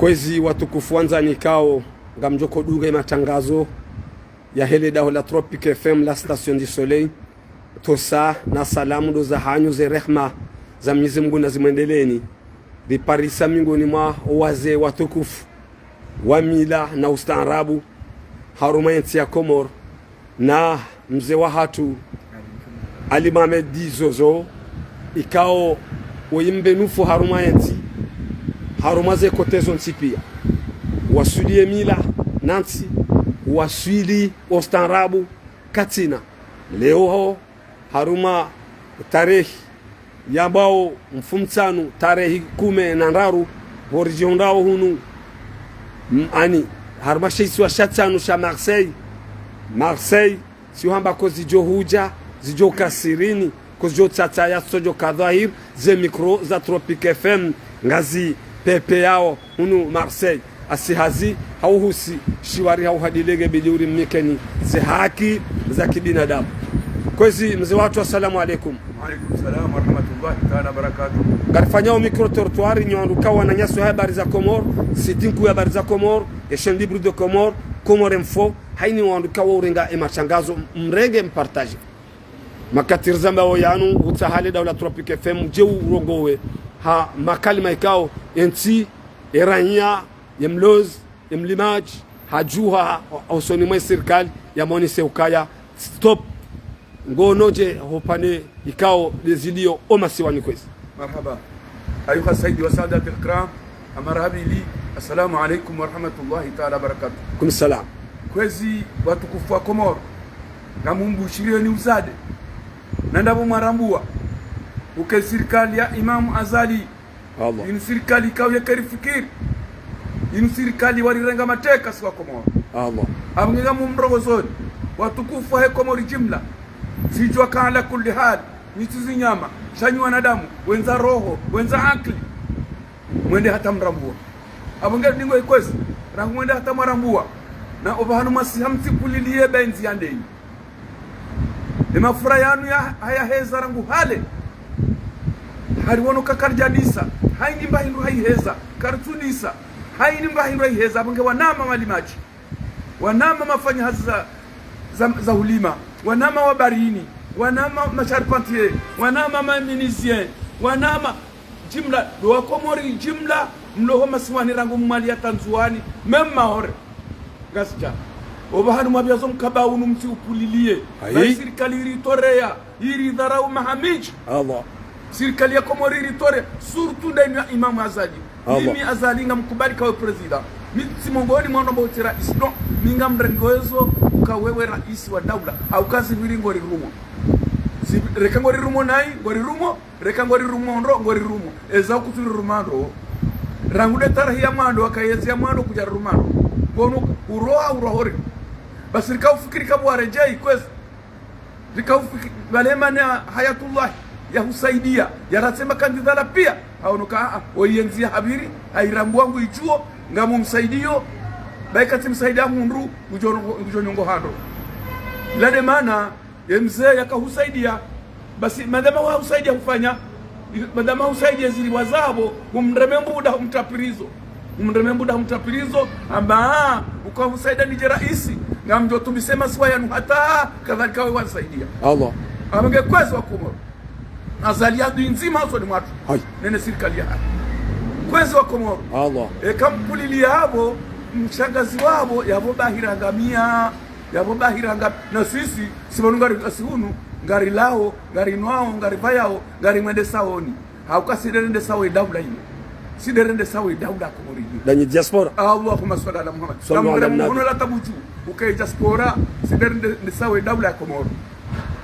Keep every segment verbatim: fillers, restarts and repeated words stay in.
Kwezi watukufu wandzani ikao ngamdjo udunga ye matangazo yahe le daho la Tropic F M, la Station du Soleil. Ntsontsa na salamu ndo zahanyu, ze rehma za Mwenyezi Mungu nazimwendeleeni. Riparisa miongoni mwa wazee watukufu wa mila na ustaarabu harumwa yentsi ya Komori, na mze wahatru Ali Mohamed Zozo, ikao woyi mbenufu harumwa yentsi, harumwa ze kote zontsi pia. Waswili ye mila na ntsi, waswili ustaarabu katsina. Leo ho, harumwa tarehi yambwao mfumtsanu, tarehi kume na ndraru, pvo ridjihundrao hunu, m-, ani, harumwa she isiwa sha tsanu sha Marseille. Marseille, tsi uhamba ko zidjo hudja, zidjo ka sirini, ko zidjo tsatsa ya sodjo ka dhwahir, ze mikro za Tropic F M ngazi pepeyao hunu Marseille. Asi hazi hauhusi shiwari hauhadilege bidi uri mnikeni ze haki za kibinadamu. Kwezi mze wahatru, assalamu alaikum. Wa alaikum salam wa rahmatullahi taala wa barakatuh. Ngarifanyao micro-trottoir, nyi wandru ikao wananyasi wa Habari za Comores, site nkuu ya Habari za Comores, ye chaîne libre de Comores, Comores Info, hayini wandru ikao urenga ye matangazo, mrenge mpartage. Makati rizambao yanu, utsaha le daho la Tropic F M, dje urongowe ha makalima ikao yentsi, ye raiya, ye mlozi, ye mlimadji, hadjuha, ho-, hosoni mwe sirikali, yamonese ukaya stop. Ngono dje hopvane ikao lezilio o masiwani kwezi. Marhaba. Ayuha saidi wa saadati alkiram, amara habili, assalamu alaikum wa rahmatullahi taala wa barakatuh. Kum salam. Kwezi watukufu wa Komori, ngamumbushiriyeni uzade. Na ndapvo mwarambuwa uka ye sirikali ya Imamu Azali, Allah, yinu sirikali ikao yeka rifikiri. Yinu sirikali warirenga mateka si wa Komori. Allah. Apvo nge ngamumrongozoni, watukufu wahe Komori jimla. Sijua ka ala kulli hali, nyi tsi zinyama, sha nyi wanadamu, wendza roho, wendza akili. Mwende hata mrambuwa. Apvo nge dingo ikwezi, rangu mwende hata mwarambuwa. Na opvahanu mwasi hamtsipuliliye bendzi ya ndeni. Ye mafura yanu ya, hayaheza rangu hale. Hariwono ka karidjadisa. Hayini mba hindru hayiheza. Karitsudisa. Hayini mba hindru hayiheza. Apvo nge wanama malimadji. Wanama mafanya hazi za, za, za hulima. Wanama wa barini. Wanama ma charpentier. Wanama ma menuisier. Wanama jimla, ndo wa Komori jimla, mlo ho masiwani rangu Mwali hata Ndzuwani, même Maore. Ngazidja. Opvahanu mwapviazo mkaba unu mtsi upuliliye. Ayi. Ba sirikali iritoreya, iridharau maha mindji. Allah. Sirikali ya Komori iritoreya, surtout ndeni ya Imamu Azali. Allah. Mimi Azali ngamkubali kawe président. Mi tsi mongoni mwa wandru wamba utsi raisi. Non, mi ngamrengezo uka wewe raisi wa daula. Hauka zipviri ngorirumo. Zi-, reka ngorirumo nayi, ngorirumo. Reka ngorirumo ndro, ngorirumo. Eza kutsuriruma ndro. Rangu nde tarehi ya mwando, waka yezi ya mwando kudjariruma ndro. Ngono uroha, urohori. Basi rika ufikiri ka pvwaredjeyi kwezi. Rika ufikiri, pvale mana Hayatullah, yahusaidia, yaratse makandida la pia. Hawono ka, a, a, oyendzi ya hapviri, hayirambuwa ngu idjuo, ngamumsaidiyo, ba ika tsimsaidia mundru, ngudjo, ngudjo nyongo handro. Ila nde mana, ye mze yaka husaidia. Basi, madama wa husaidia hufanya, madama husaidia zili wazapvo, humreme mbuda humtrapirizo. Humreme mbuda humtrapirizo, amba, uka husaidia nidje raisi, ngamdjo tumise masiwa yanu hata, kadhalika we wanisaidia. Allah. Apvo nge kwezi wa Komoro. Azali ya dui ndzima hosoni mwatru. Hayi. Nene sirikali ya haki. Kwezi wa Komoro. Allah. Eka mpulili yapvo, mshangazi wapvo, yapvo bahira ngamia. Yapvo bahira nga-, na sisi, si pvanu ngari, si hunu, ngarilao, ngarinwao, ngaripvayao, ngarimwendesaoni. Hauka si nde rendesao ye daula inu. Si nde rendesao ye daula Komori inu. Ndanyi diaspora. Allahumma swalli ala Muhammad. Swallu ala nabi. Ngamreme mhono la tabuju. Uka ye diaspora, si nde rende-, rendesao ye daula ya Komori.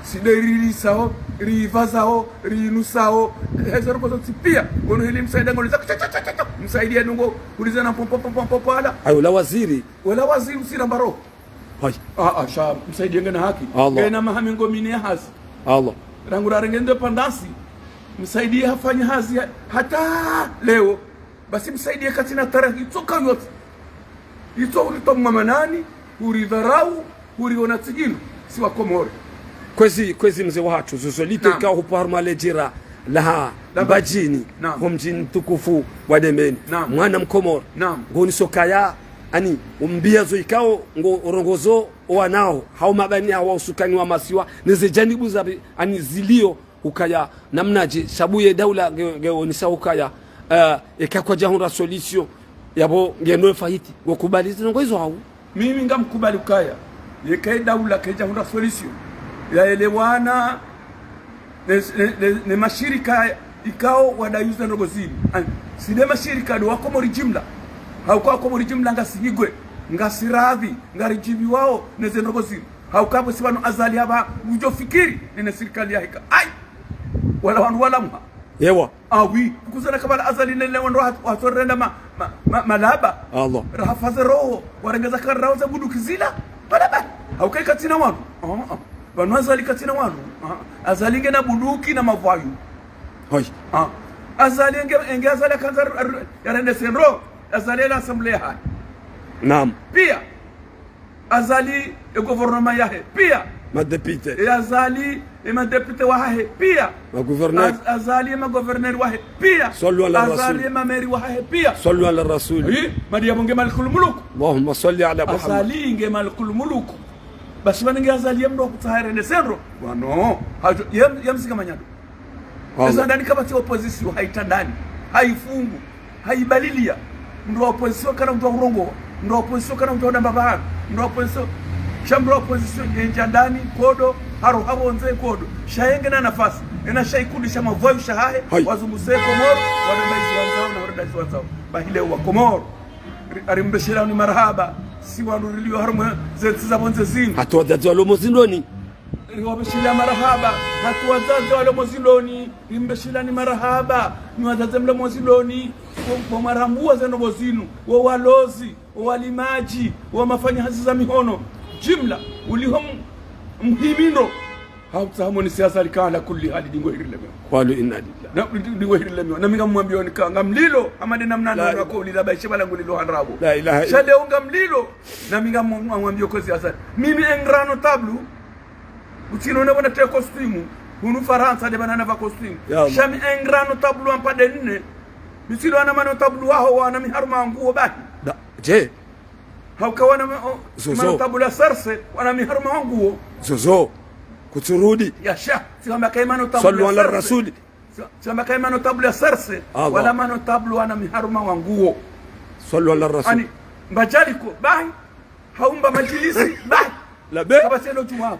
Si nde ririsao, ripvazao, rinusao. Hezo roko zontsi pia. Ngono hili msaidia ngono za cha, cha, cha, cha, cha. Msaidia nungo, uliza na pom, pom, pom, pom, pom, ala. Ayo, la waziri. Wala waziri usira mbaro. Hayi. Ah, ah, sha, msaidiye ngena haki. Allah. Ngena maha mengo mine ya hazi. Allah. Rangu rarenge indépendance, msaidiye hafanya hazi ha-, hata leo. Basi msaidiye katsina tarehi itsoka yotsi. Itso uritowa mwamanani, uridharau, uriona tsi djinu, si wa Komori. Kwezi, kwezi mze wahatru, zuzo lito. Naam. Ikao hupvo harumwa ledjera Laha, la Mbadjini, naam, ho mdjini mtukufu wa Dembeni. Naam. Mwana Mkomoro. Naam. Ngoniso kaya, ani, umbiya zo ikao, ngorongozo, owanao, hau mabani hawo usukani wa masiwa, neze janibu za bi-, ani zilio, ukaya, namnadje, sabu ye daula, nge, nge onisa ukaya, eh, eka kwadjahundra solution, yapvo, ngeno fayiti, ngokubali zinu ngo izo hau. Mimi ngamkubali ukaya, yeka ye daula kayidjahundra solution, yaelewana ne, ne, ne, ne mashirika ikao wadayuza ndrongoo zinu. Ani, si nde mashirika ndo Wakomori jimla. Hauka Wakomori jimla ngasi higwe, ngasi radhi, ngaridjiviwao neze ndrongoo zinu. Hauka pvo si pvanu Azali hapva udjo fikiri, nene sirikali yahika. Ai! Wala wandru wala mha. Ewa. Ah oui, kuzana kabla Azali nele wandru hat-, hatsorenda ma, ma, ma, malaba. Allah. Rahafaze roho, warenge ze kari zawo za bunduki zila. Malaba. Hauka katsina wandru. Ah, ah. Pvanu Azali katsina wandru. Ah, ah. Azali ngena bunduki na mavwayu. Hoi. Ah. Azali enge, enge Azali kandza ar-, ar-, yarende sendro. Azali la assemblée yahahe. Naam. Pia. Azali e gouvernement yahe pia. Madéputé. E Azali e madéputé wahahe pia. Magouverneur. Az-, Azali e magouverneur wahe pia. Sallu ala Azali Rasul. E mameri wahahe pia. Sallu ala Rasul. Wi, madi yapvo nge Malikul Muluk. Allahumma salli ala Muhammad. Azali nge Malikul Muluk. Basi pvanu nge Azali ye mndru wa kutsaha yarende sendro. Pvanu. Hadjo, ye, ye msika manyado. Allah. Eza ndani kapvatsi opposition, haitandani, haifungu, haibalilia. Mndru wa opposition kana mndru wa urongoa. Mndru wa opposition kana mndru wa udamba pvahanu. Mndru wa opposition, sha mndru wa opposition, yendja ndani, nkodo, halawa hapvondze, nkodo. Sha yenge na nafasi. Ena sha ikundi sha mavwayu shahahe, hai, wazunguse Komoro, wadamba izo wandzao, na wadamba izo wandzao. Bahi leo Wakomoro. Ri-, arimbeshelani marahaba, si wandru rilio harumwa ze ntsi za pvondze zinu. Hata wadzadze walo mo zindroni. Riwabeshelea marahaba, hata wadzadze walo mo zindroni, rimbeshelani marahaba, nyi wadzadze mlo mo zindroni, wo, wo mwarambua ze ndrongoo zinu, wo walozi, wo walimadji, wo wafanya hazi za mihono, jimla, uliho m-, mhimindro. Hautsaha moni siasa lika ala kulli hali dingo hirilemewa. Qalu inna lillahi. Na, dingo hirilemewa. Na mi ngamwambioni ka, ngamlilo, hama nde namna, la, nona ko ulila baishe bala ngulilo handrabo. La ilaha illa. Sha leo ngamlilo, na mi ngamwambio ko siasa. Mimi un grand notable, utsino ne bona te costume, hunu Farantsa nde pvanu navaa costume. Ya Allah. Sha mi un grand notable wa Mpande Nne, mi tsi ndo wana ma notable waho wana mi harumwa nguo bahi. Da, je. Hauka wana ma-, o, zozo. Ma notable ya Serse, wana mi harumwa nguo. Zozo. Kutsurudi. Ya sha, tsi hamba kayi ma notable ya Serse. Sallu ala Rasuli. Tsi, tsi hamba kayi ma notable ya Serse, Allah, wala ma notable wana mi harumwa nguo. Sallu ala Rasuli. Ani, Mbadjali ko, bahi, haumba madjilisi, bahi. La be. Kapvatsi elo djuwabu.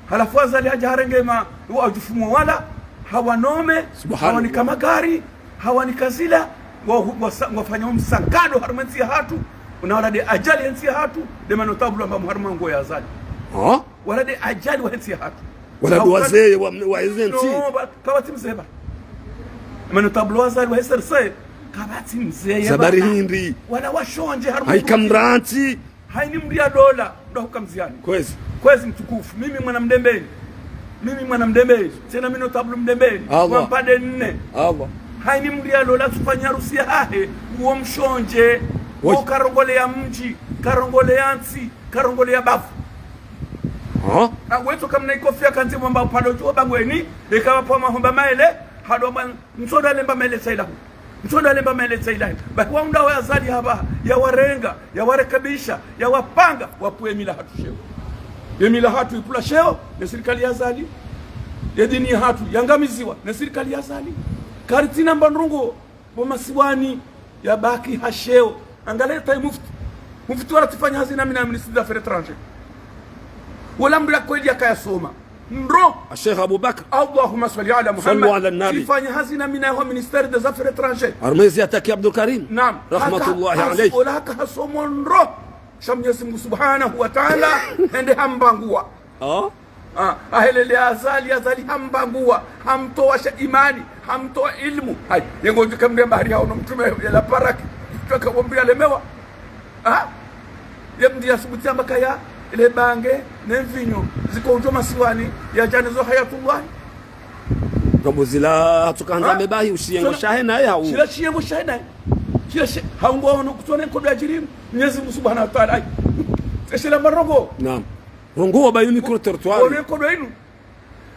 Halafu Azali hadja harenge ma, wa djufumo wala, hawanome, subhanallah, hawanika magari, hawanika zila, wa, wa, wafanya msakado harumwa entsi yahatru, na wala nde ajali yentsi yahatru, nde ma notable amba harumwa nguo ya Azali. Ha? Wala nde ajali wa entsi yahatru. Wala ndo wazee wa, wa eze ntsi. No, ba, kapvatsi mzee ba. Ma notable wa Azali wa S R C, kapvatsi mzee ba. Zabari hindri. Wala washondje harumwa. Haika mrantsi. Haini mria dola, ndo huka mziani. Kwezi. Kwezi mtukufu. Mimi mwana Mdembeni. Mimi mwana Mdembeni. Tsena mi notable Mdembeni. Allah. Wa Mpande Nne. Allah. Haini mria dola tsufanya harusi yahahe, uwo mshondje. Woi. Uwo karongole ya mdji, karongole ya ntsi, karongole ya bavu. Ha? Ah, wetso kamna ikofia kandzi mwamba upalo djuo bangweni, eka wapvo mahomba maele, hado mwa-, ntsoda lemba maele tsailahu. Ntsoda lemba maele tsailahi. Bahi wa unda wa Azali hapvaha, yawarenga, yawarekebisha, yawapanga, wapvue mila hatru sheo. Ye mila hatru ipvula sheo, ne sirikali ya Azali. Ye dini ya hatru yangamiziwa, ne sirikali ya Azali. Karitsina mba ndrongoo, pvo masiwani, yabaki ha sheo. Angalia tayi mufti. Mufti wala tsifanya hazi na mi na ministre des affaires étrangères. Wala mndru ya kweli yakaya soma. Ndro. Sheikh Abubakar. Allahumma salli ala Muhammad. Sallu ala nabi. Tsifanya hazi na mi na ho ministère des affaires étrangères. Harumwa ezi attaque Abdul Karim. Naam. Rahmatullahi alayhi. Haka, haka, wala haka hasomo ndro. Sha Mwenyezi Mungu Subhanahu wa Ta'ala, hende hambangua. Ah? Ah, ahelele Azali, Azali hambangua, hamtowa sha imani, hamtowa ilmu. Hai, yengo njuka mremba hari hao no mtrume ya la paraki, tuka wombi ya lemewa. Ah? Ye mndru yasubuti amba kaya, ile bange, ne mvinyo, ziko udjo masiwani, ya djane zo Hayatullah. Ngambo zila, hatuka handza, ah, mebahi, ushiyengo shahe naye hau. Shila shiyengo shahe naye. Shila shi-, hau ngo ono kutsone nkodo ya djirimu, Mwenyezi Mungu Subhanahu wa Ta'ala, ai. Eshila marongo. Naam. Rongoa ba inu micro-trottoir. One nkodo inu.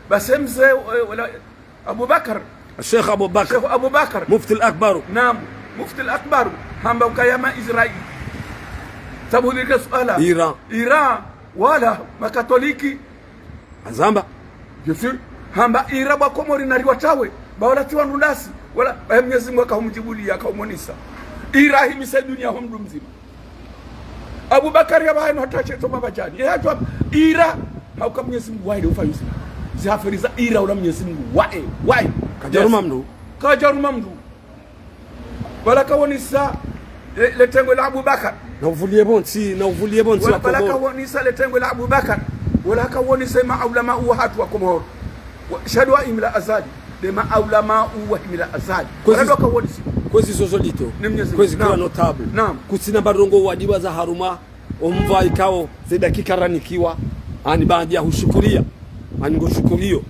Basi mze, eh, wala, Abubakar, Sheikh Abubakar. Sheikh Abubakar. Mufti al-Akbar. Naam, Mufti al-Akbar. Hamba ukaya ma Israeli. Sabu lika suala. Iran. Iran, wala Makatoliki. Azamba. Bien sûr. Hamba Iran ba Komori nari watawe. Ba wala tiwa ndundasi. Wala, eh, Mwenyezi Mungu akahumjibulia, akahumonisa. Iran himise dunia ho mndru mdzima. Abubakari ya bahano hata sheto mabajani. Ye hajwa Iran. Hauka Mwenyezi Mungu waye ufanyusi. Zihaferi za Iran ula Mwenyezi Mungu waye, waye. Kajaruma mndru. Kajaruma mndru. Wala kawonisa le, le tengwe la Abubakar. Na uvulie bontsi, na uvulie bontsi. Wala, wala kawonisa le tengwe la Abubakar. Wala kawonisa ma ulama wa hatru wa Komoro. Wa, shadu wa himila Azali. De ma ulama wa himila Azali. Kwezi, wala ndo kawonisa. Kwezi zozo lito. Ni Mwenyezi Mungu. Kwezi kila notable. Naam. Kutsina barongo wadiba za haruma. Omva ikao ze dakika ranikiwa. Ani baadi ya hushukuria. Ani ngoshukuriyo.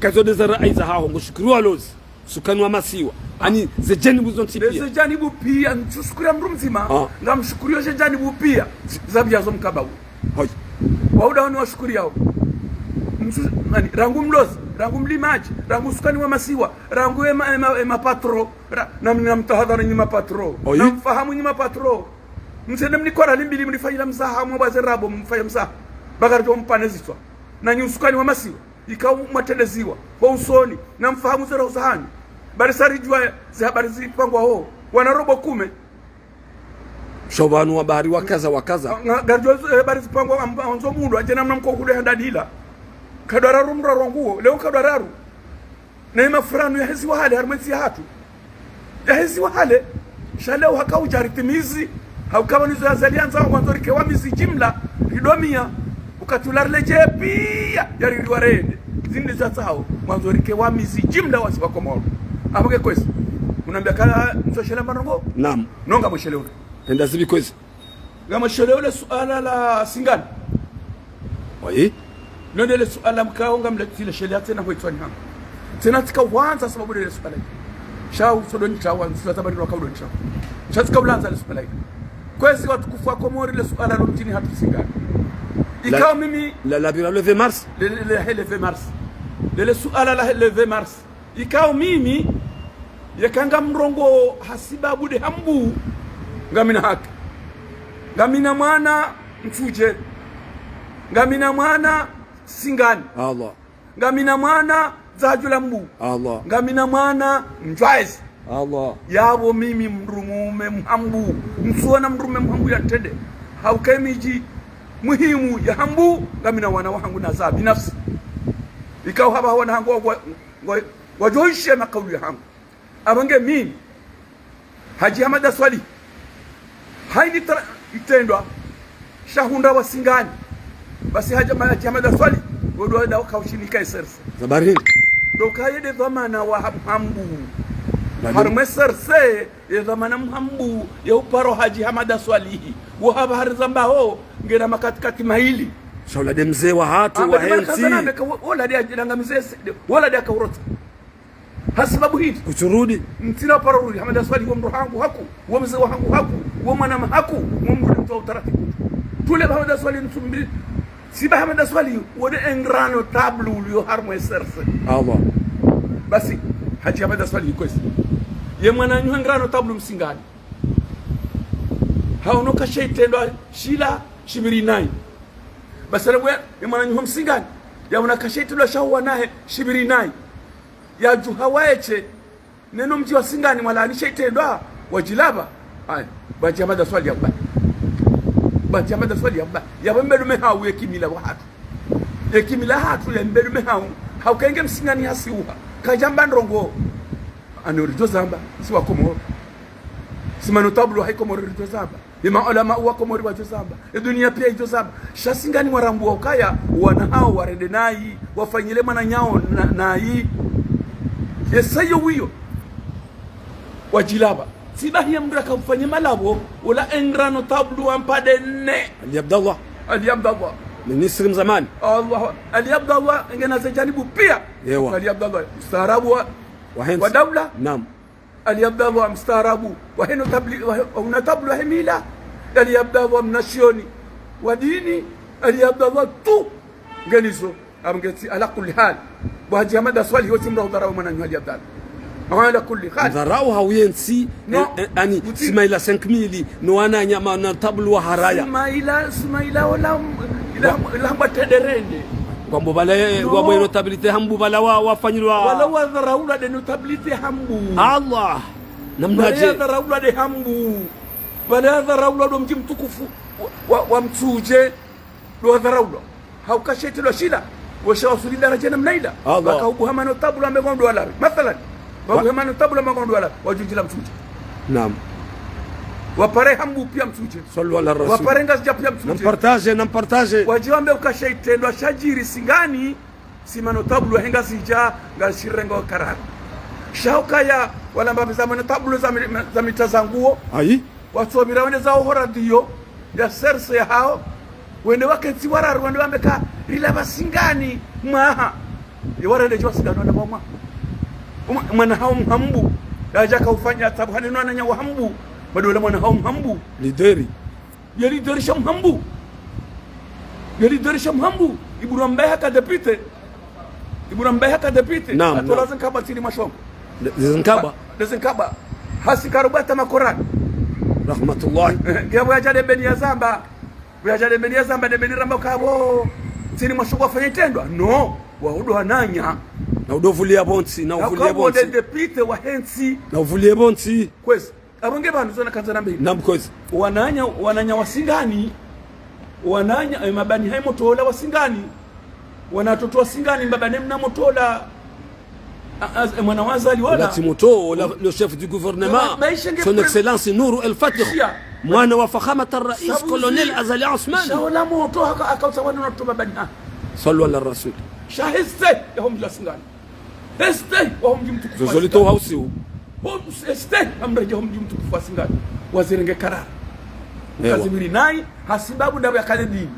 Kazo de za rai za haho ngoshukuriwa lozi. Sukani wa masiwa. Ani ze janibu zontsi pia. Ze janibu pia, ntsushukuriya mndru mdzima. Ah. Ngamshukuriyo ze janibu pia. Zabiya zo mkaba u. Hoi. Wauda wani washukuriyawo. Ntsu, ani, rangu mlozi, rangu mlimadji, rangu sukani wa masiwa, rangu ema, ema, ema patro, ra, na, na mtahadhari nyi mapatro. Hoi. Na mfahamu nyi mapatro. Msende mnikora limbili mnifanyila mzaha, mwabaze rabo, mfanya mzaha. Bakari jo mpane zitswa. Na nyi usukani wa masiwa. Ikao mwateleziwa, ho usoni, na mfahamu ze roho za hanyu. Bari sa ridjuwa ze habari zipangwa ho. Wana robo kume. Sho pvanu wa bahari wa kaza, wa kaza. Nga, ngaridjuwa ze, eh, habari zipangwa am-, andzo mundru, adje namna mko kule handadila. Kadwa raru mndru arongowo, leo kadwa raru. Na ye mafuranu yaheziwa hale, harimwa entsi ya hatru. Yaheziwa hale, sha leo haka udja ritimizi, hauka pvanu izo ya Azali yandzao, mwandzo rike wamizi jimla, ridomiya, ukati ula riledje pia, yaririwa rende. Zinu ndizo yatsahao, mwandzo rike wamizi jimla wasi wa Komoro. Apvo nge kwezi, unambia ka ntsoshela marongo? Naam. Nonga mweshele ule. Enda zibi kwezi. Ngamweshelewo le suala la Singani. Oui. Lo ndele suala mkao ngamletile sheleya tsena ho itswani hangu. Tsena tsika wandza sababu ndele suala. Sha usodo nitsawa, nsuwa tabari waka udo nitsawa. Sha tsika ulandza le suala. Kwezi watukufu wa Komori le suala lo mdjini hatru Singani. La, ikao mimi la, la bira le vingt mars. Le, le, le, le vingt mars. Le, le suala la le vingt mars. Ikao mimi, yeka ngamrongoo ha sibabu de Hambu, ngamina haki. Ngamina mwana Mtsudje. Ngamina mwana Singani. Allah. Ngamina mwana Dzadju la Mbu. Allah. Ngamina mwana Mdjwaezi. Allah. Yapvo mimi mdru mume Mhambu. Ntsuona mdru mume Mhambu ya ntrende. Hauka emidji muhimu ya Hambu, ngamina wana wahangu na zaa binafsi. Ikao hapvaha wana hangu wa, wa, wa, wadjoishiya makaulu yahangu. Apvo nge mimi, Hadji Hamada Swalihi, hayini tra-, itrendwa, sha hundra wa Singani. Basi Hadji Hama-, Hadji Hamada Swalihi, wo ndo wada waka ushinika S R C. Za barini. Ndo kaye nde dhwamana wa Ham-, Hambu. Barini. Harumwa S R C, ye dhwamana Mhambu, ye uparo Hadji Hamada Swalihi. Wo hapvaha rizambao, ngena makatikati mayili. Sha ula nde mze wahatru, wa hentsi. Amba nde maraka zanambe ka wo-, wola nde adjilanga mze se-, wola nde akaurota. Ha sibabu hindri? Kutsurudi. Ntsina paro rudi, Hamada Swalihi wo mdru hangu haku, wo mze wahangu haku, wo mwanama haku, wo mdru mtru wa utaratibu. Tule ba Hamada Swalihi ntsumbi, si ba Hamada Swalihi, wo nde un grand notable uliyo harumwa S R C. Allah. Basi, Hadji Hamada Swalihi kwezi. Ye mwananyaho un grand notable Msingani. Haono ka she itrendwa shila shipviri nayi. Basi, ye mwananyaho Msingani. Yaona ka she itrendwa sha uwanahe shipviri nayi. Yadjuha waeshe, neno mdji wa Singani mwalaani she itrendwa, wadjilapva. Haya, ba Hadji Hamada Swalihi yamba. Ba Hadji Hamada Swalihi yamba. Yapvo mbelume hau ye kimila wahatru. Ye kimila hatru ye mbelume hau. Hauka nge Msingani hasiuha. Kadjamba ndrongoo. Ano ridjo zamba, si wa Komoro. Si ma notable wa Komoro ridjo zamba. Ye ma ulama wa Komori wadjo zamba. Ye dunia pia idjo zamba. Sha Singani mwarambuwa ukaya, wana hao warende nayi, wafanyile mwananyaho na, nayi. Ye sayo wiyo. Wadjilapva. Tsi bahi ye mdru aka ufanye malapvo, ula un grand notable wa mpande nne. Ali Abdallah. Ali Abdallah. Ministre mzamani. Allah. Ali Abdallah, ngena ze janibu pia. Ewa. Ali Abdallah. Mstaarabu wa, wa hentsi. Wa daula. Naam. Ali Abdallah mstaarabu, wahe notable, wahe, wahe notable wahe mila, Ali Abdallah mnashioni wa dini, Ali Abdallah tu, ngenizo, apvo ngetsi ala kulli hali. Bo Hadji Hamada Swalihi, wo tsi mdru wa udharau mwananyaho Ali Abdallah. Ala kulli hal. Mdharau hau yentsi, no. Eh, eh, ani, Smaila cinq mille, no wananya ma notable wa haraya. Smaila, Smaila ola, ila, ila hamba tenderende. Ngwambo pvale, no. Ngwambo notabilité Hambu pvala wa, wafanyilwa. Wala wadharaulwa nde notabilité Hambu. Allah. Namnaje. Pvale yadharaulwa nde Hambu. Pvale yadharaulwa ndo mdji mtukufu wa, wa, wa Mtsudje. Ndo wadharaulwa. Hauka shetsi ndo shila. Wesha wasuli daraja namna ila. Allah. Wakaubuha ma notable ambe ngwao ndo walawe. Mathalan. Wa- Waubuha ma notable ambe ngwao ndo walawe. Wadjudjila Mtsudje. Naam. Wapare Hambu pia Mtsudje. Sallu ala rasul. Wapare Ngazidja pia Mtsudje. Nampartage, nampartage. Wadje wambe uka sha itrendwa shadjiri Singani. Si ma notable wahe Ngazidja, ngasi rengo karara. Sha ukaya, wala mbapvi za ma notable za mi-, za mita zanguo. Ayi. Watsopvira wende zao ho radio ya serse ya hao. Wende waketsi wararu, wende wambe ka, rilapva Singani, mwaha. Ye warende djo wa Singani wala mwaha. Mwa-, mwana hao Mhambu. Yadja kaufanya tabu hane no wananya wa Hambu. Bado wala mwana hao Mhambu. Lideri. Ye lideri sha Mhambu. Ye lideri sha Mhambu. Ibura mbaye haka député. Ibura mbaye haka député. Naam, naam. Atola ze nkaba ntsini mwa shongo. Ze, ze nkaba? Ha, ze nkaba. Hasi karubata makorani. Rahmatullah. Eh, ngiya pvo yadja nde mbeni yazamba. Pvo yadja nde mbeni yazamba, nde mbeni ramba kabo. Ntsini mwa shongo wafanya itrendwa. No. Wao ndo wananya. Na udo vulia pvontsi, na uvulie pvontsi. Kabo nde député wahe ntsi. Na uvulie pvontsi. Kwezi. Apvo nge pvanu zona kandza nambe. Naam, kwezi. Wananya, wananya wa Singani. Wananya, eh, mabani hayi motola wa Singani. Wana watoto wa Singani, mbaba ne mna motola. A-, az-, eh, mwana wa Azali wala. Wala tsi motola, le chef du gouvernement. Ma-, maisha nge Son Excellence Nour El Fath. Shia. Mwana wa Fakhamat al-Rais, Colonel Azali Assoumani. Sha wala moto haka, haka usa wana watoto mabani ha. Sallu ala rasul. Sha heste, ya homdji wa Singani. Heste, wa homdji mtukufu wa Singani. Zozo lito hausiu. Hom-, heste, amredje homdji mtukufu wa Singani. Wazirenge karara. Ewa. Kaziwiri nayi, hasibabu ndapvo ya kale dini.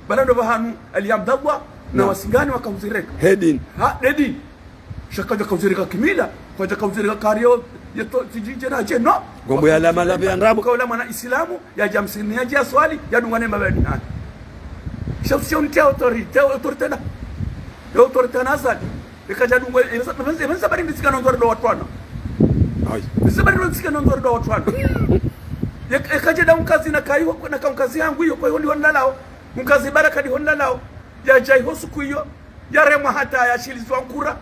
Bala ndo pvahanu, Ali Abdallah, na wa Singani wakauzireka. He dini. Ha, nde dini. Sha kwadja kauzireka kimila, kwadja kauzireka kariyo, yeto, tijije na je, no. Ngombo ya lama la pia ndrabo. Kaula mwana Islamu, yadja msini, yadja swali, yadungwa ne mabani haya. Sha usiyo nte autorité, autorité na. Ye autorité na Azali. Eka djadungwa, evenza, evenza, evenza bari ndisika nondzore ndo watwana. Ayi. Evenza bari ndisika nondzore ndo watwana. Ye, eka djeda unkazi na kayi ho, na ka unkazi hangu iyo, kwa hiyo ndiho nlalao. Unkazi baraka ndiho nlalao. Yadja iho suku iyo. Yaremwa hata yashilizwa nkura.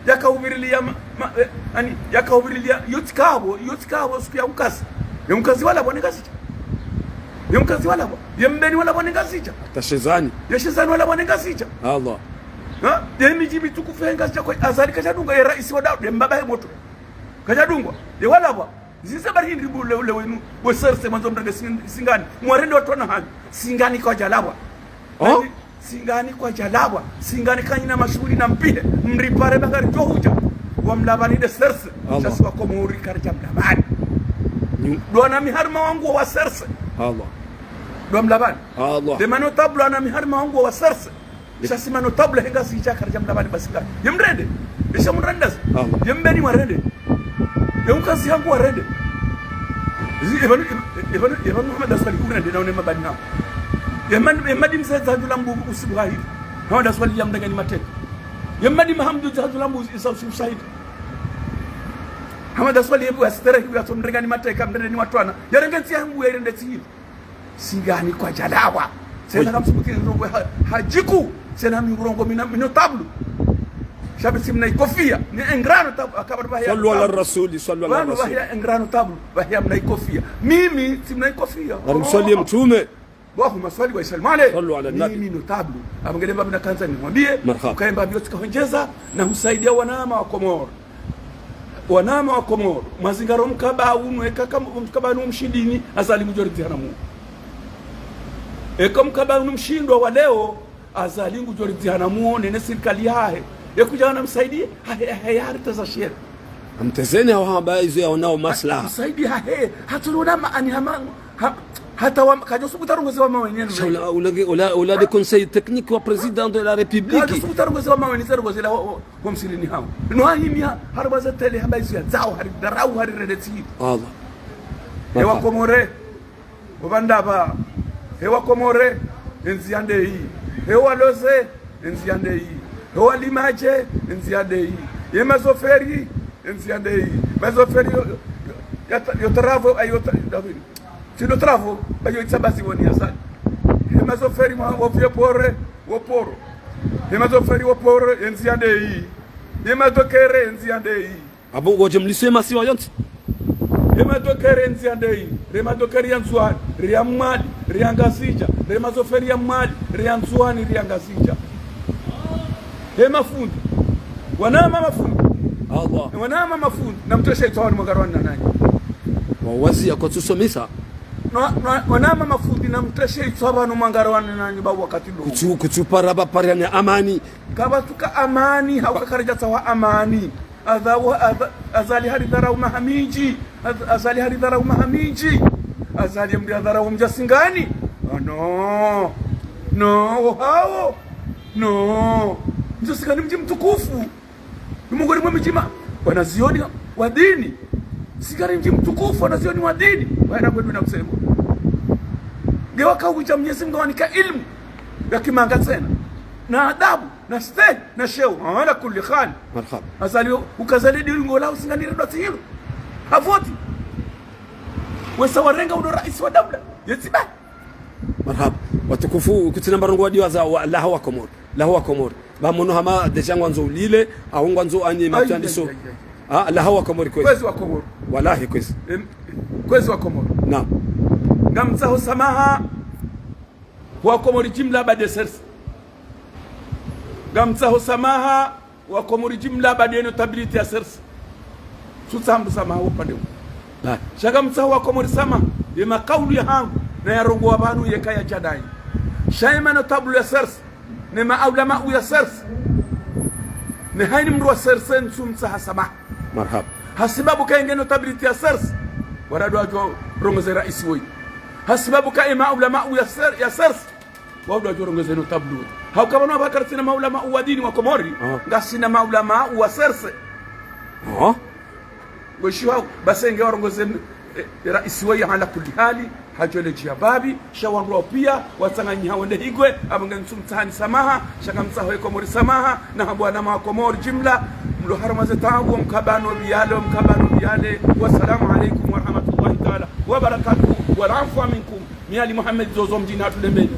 Yakahuvirilia ma, ma, eh, ani, yakahuvirilia, yo tsi kabo, yo tsi kabo suku ya unkazi. Ye unkazi walapvwa ne Ngazidja. Ye unkazi walapvwa. Ye Mbeni walapvwa ne Ngazidja. Hata Shezani. Ye Shezani walapvwa ne Ngazidja. Allah. Ha? Ye midji mitukufu ye Ngazidja kwa Azali kadjadunga ye raisi wa daula, ye mbaba he moto. Kadjadungwa. Ye walapvwa. Zize bari hindri bu le, le wenu. We serse mwandzo mrende Sing-, Singani. Mwarende watwana hanyu. Singani kwadjalapvwa. Oh? Nani? Singani kwadjalapvwa. Singani kanyina mashuhuli na mpihe. Mripare bakari djo hudja. Wamlapvani nde serse. Allah. Sha si wa Komori karidja mlapvani. Ni- Ndo wana miharima wangu wa serse. Allah. Ndo wamlapvani. Allah. Nde ma notable wana miharima wangu wa serse. Sha si ma notable he Ngazidja karidja mlapvani ba Singani. Ye mrende. Ye sha mrende. Allah. Ye Mbeni warende. Ye unkazi hangu warende. Zi, ye pvanu, ye pvanu, ye pvanu Hamada Swali urende na une mabani nao. Ye man, ye madi mze Dzadju la Mbu usiku hahidi. Hamada Swali ya mrengani mateka. Ye madi Mahamdu Dzadju la Mbu isa usiku shahidi. Hamada Swali ye bu ya sitera hibu ya to mrengani mateka, mrende ni watwana. Yarenge ntsi ya Mbu ya irende ntsi hibu. Singani kwadjalapvwa. Tsena kamsubuti ndrongo ha, hadjiku. Tsena mi urongo mina, mi notable. Sha be tsi mna ikofia. Ni un grand notable. Akaba pvahia. Sallu ala rasuli, sallu ala rasuli. Pvahia un grand notable. Pvahia mna ikofia. Mimi tsi mna ikofia. Ngari mswaliye mtrume. Allahumma swalli wa sallim alayhi. Sallu ala nabi. Mimi notable. Apvo ngele mbapvi nakandza nimwambiye. Marhaba. Ukaye mbapvi yo tsika hondjeza. Na husaidia wanama wa Komoro. Wanama wa Komoro, mwazingaro mkaba unu, eka kam-, mkaba unu mshindini, Azali ngudjo ridzihana muo. Eka mkaba unu mshindwa wa leo, Azali ngudjo ridzihana muo, nene sirikali yahahe. Ye kudja wana msaidie, hahe, hahe, ya harita za shere. Amtezeni hao hamba izo yaonao maslaha. Msaidie hahe, hatulona ma-, ani hama, ha-, hata wa, kadjo subutu arongoze wa maweni. Sha ula, ula, ula, ula de conseil technique wa président de la République. Kadjo subutu arongoze wa maweni, ze rongoze la wa, wa, Ho msirini hawo. No hahimia, hari waze tele hamba izo ya dzao, hari dharau, hari rende tsi. Allah. Ewa Komore, opvandapva. Ewa Komore, endziya ndeyi. Ewa Loze, endziya ndeyi. Ewa Limadje, endziya ndeyi. Ye mazoferi, Endzia ndeyi. Mazoferi yo, yo, yo, yo travaux, ayo tra-, yo, si no travaux, ayo itsabazi woni Azali. He mazoferi mwa, wo vieux port, wo port. He mazoferi wo port, endzia ndeyi. He madokere, endzia ndeyi. Abo, ngodje mlise masiwa yontsi. He madokere, endzia ndeyi. He madokere ya Ndzuwani, he ya Mwali, he ya Ngazidja, he mazoferi ya Mwali, he ya Ndzuwani, he ya Ngazidja. He mafundi. Wanama mafundi. Allah. Wanama mafundi. Namtoshe itswa pvanu mwangarwani nanyi. Wawazi ya kutsusomesa. No, no, wanama mafundi namtoshe itswa pvanu mwangarwani nanyi ba wakati lo. Kutsu, kutsupara ba pariane amani. Kapvatsuka amani, hauka karidjatsaha amani. Adha-, adha-, Azali haridharau maha mindji. Adha-, Azali haridharau maha mindji. Azali mdru yadharau mdji wa Singani. Oh, no. No, wo hawo. No. Mdji wa Singani mdji mtukufu. Ni mongoni mwa midji ma wanazioni wa dini. Singani mdji mtukufu, wanazioni wa dini. Wayana kwedu na msemo. Nge waka udja Mwenyezi Mungu hawanika ilmu ya kimanga tsena. Na adabu. Na stehi, na sheo, ala kulli hali. Marhaba. Azali, uka Azali dili ngola usinganire dwa tsihilo. Havoti. Wesa warenga uno raisi wa daula. Yetsiba. Marhaba. Watukufu, kutsina mbarongo wadiwaza wa, laha wa Komori. Laha wa Komori. Ba mono hama déjà ngwandzo ulile, au ngwandzo anye matrandiso. Ai, ai, ai, ai. Ah, laha wa Komori kwezi. Kwezi wa Komori. Wallahi kwezi. Em, kwezi wa Komori. Naam. Ngamtsaho samaha. Wa Komori jimla ba de serse. Ngamtsaho samaha, wa Komori jimla ba de notabilité ya serse. Tsutsaha mdru samaha wo upande wo. Ba. Sha ngamtsaho wa Komori samaha, ye makaulu ya hangu, na ya rongowa pvanu yeka ya jadai. Sha ye manotable ya serse, ne maulamau ya serse. Ne hayina mdru wa serse ntsumtsaha samaha. Marhaba. Hasibabu ka yenge notabilité ya serse. Wala ndo wadjo rongoze raisi woyi. Hasibabu ka ye maulamau ya ser-, ya serse. Wao ndo wadjo rongoze notable woyi. Hauka pvanu hapvo karitsina maulamau wa dini wa Komori. Ah. Ngasina maulamau wa serse. Ah. Weshi wao, basi nge warongoze, eh, raisi woyi ala kulli hali. Hadjwele djiya babi, sha wandru wao piya, watsanganyiha wende higwe, apvo nge ntsumtsahani samaha, sha ngamtsaho ye Komori samaha, na hambwa wanama wa Komori jimla, mlo harumwa ze taabu, mkabano biyale, mkabano biyale. Wassalamu alaikum warahmatullahi taala wabarakatuh, wal afwa minkum. Mi Ali Mohamed Zozo mdjini hatru Dembeni.